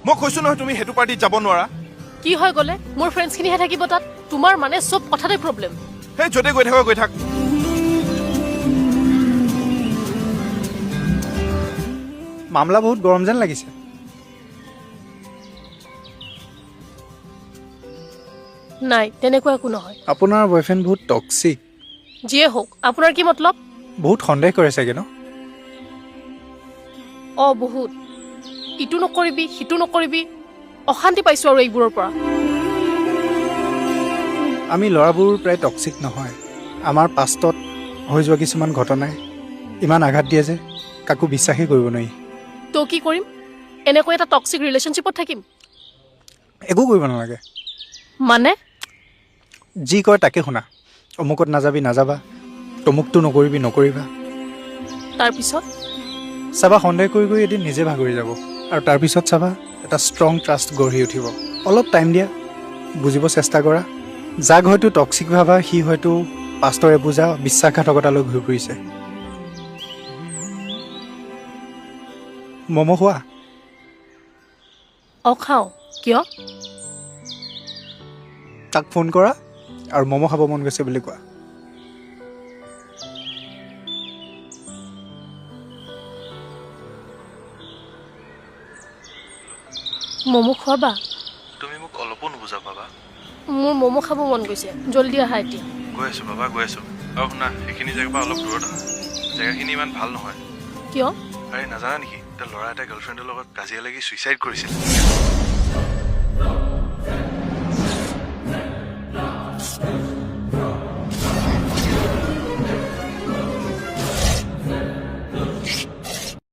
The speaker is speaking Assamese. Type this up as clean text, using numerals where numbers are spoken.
মই কৈছো নহয় তুমি সেইটো পাৰ্টিত যাব নোৱাৰা। কি হয় গ'লে? মোৰ ফ্ৰেণ্ডছখিনিহে থাকিব তাত। তোমাৰ মানে চব কথাতে প্ৰব্লেম। সেই য'তে গৈ থাক গৈ থাক। মামলা বহুত গৰম যেন লাগিছে। নাই, তেনেকুৱা একো নহয়। আপোনাৰ বয়ফ্ৰেণ্ড বহুত টক্সিক। যিয়ে হওক, আপোনাৰ কি মতলব? বহুত সন্দেহ কৰে চাগে ন? অ বহুত। ইটো নকৰিবি, সিটো নকৰিবি, অশান্তি পাইছো আৰু এইবোৰৰ পৰা। আমি ল'ৰাবোৰ প্ৰায় টক্সিক নহয়। আমাৰ পাষ্টত হৈ যোৱা কিছুমান ঘটনাই ইমান আঘাত দিয়ে যে কাকো বিশ্বাসেই কৰিব নোৱাৰি। তো কি কৰিম? এনেকৈ এটা টক্সিক ৰিলেশ্যনশ্বিপত থাকিম? একো কৰিব নালাগে। মানে? যি কয় তাকে শুনা। অমুকত নাযাবি নাযাবা, তমুকটো নকৰিবি নকৰিবা। তাৰপিছত? চাবা, সন্দেহ কৰি কৰি এদিন নিজে ভাগৰি যাব আৰু তাৰপিছত চাবা এটা ষ্ট্ৰং ট্ৰাষ্ট গঢ়ি উঠিব। অলপ টাইম দিয়া, বুজিব চেষ্টা কৰা। যাক হয়তো টক্সিক ভাবা, সি হয়তো পাষ্টৰ এবোজা বিশ্বাসঘাতকতালৈ ঘূৰি ফুৰিছে। ম'ম' খোৱা? অ খাওঁ। কিয়? তাক ফোন কৰা আৰু ম'ম' খাব মন গৈছে বুলি কোৱা। ম'ম' খোৱাবা? তুমি মোক অলপো নুবুজা বাবা। মোৰ ম'ম' খাব মন গৈছে, জল্দি আহা এতিয়া। গৈ আছো বাবা, গৈ আছো। আৰু শুনা, সেইখিনি জেগাৰ পৰা অলপ দূৰত আহা, জেগাখিনি ইমান ভাল নহয়। কিয়? আৰে নাজানা নেকি, এটা ল'ৰা এটা গাৰ্লফ্ৰেণ্ডৰ লগত কাজিয়া লাগি ছুইচাইড কৰিছিল।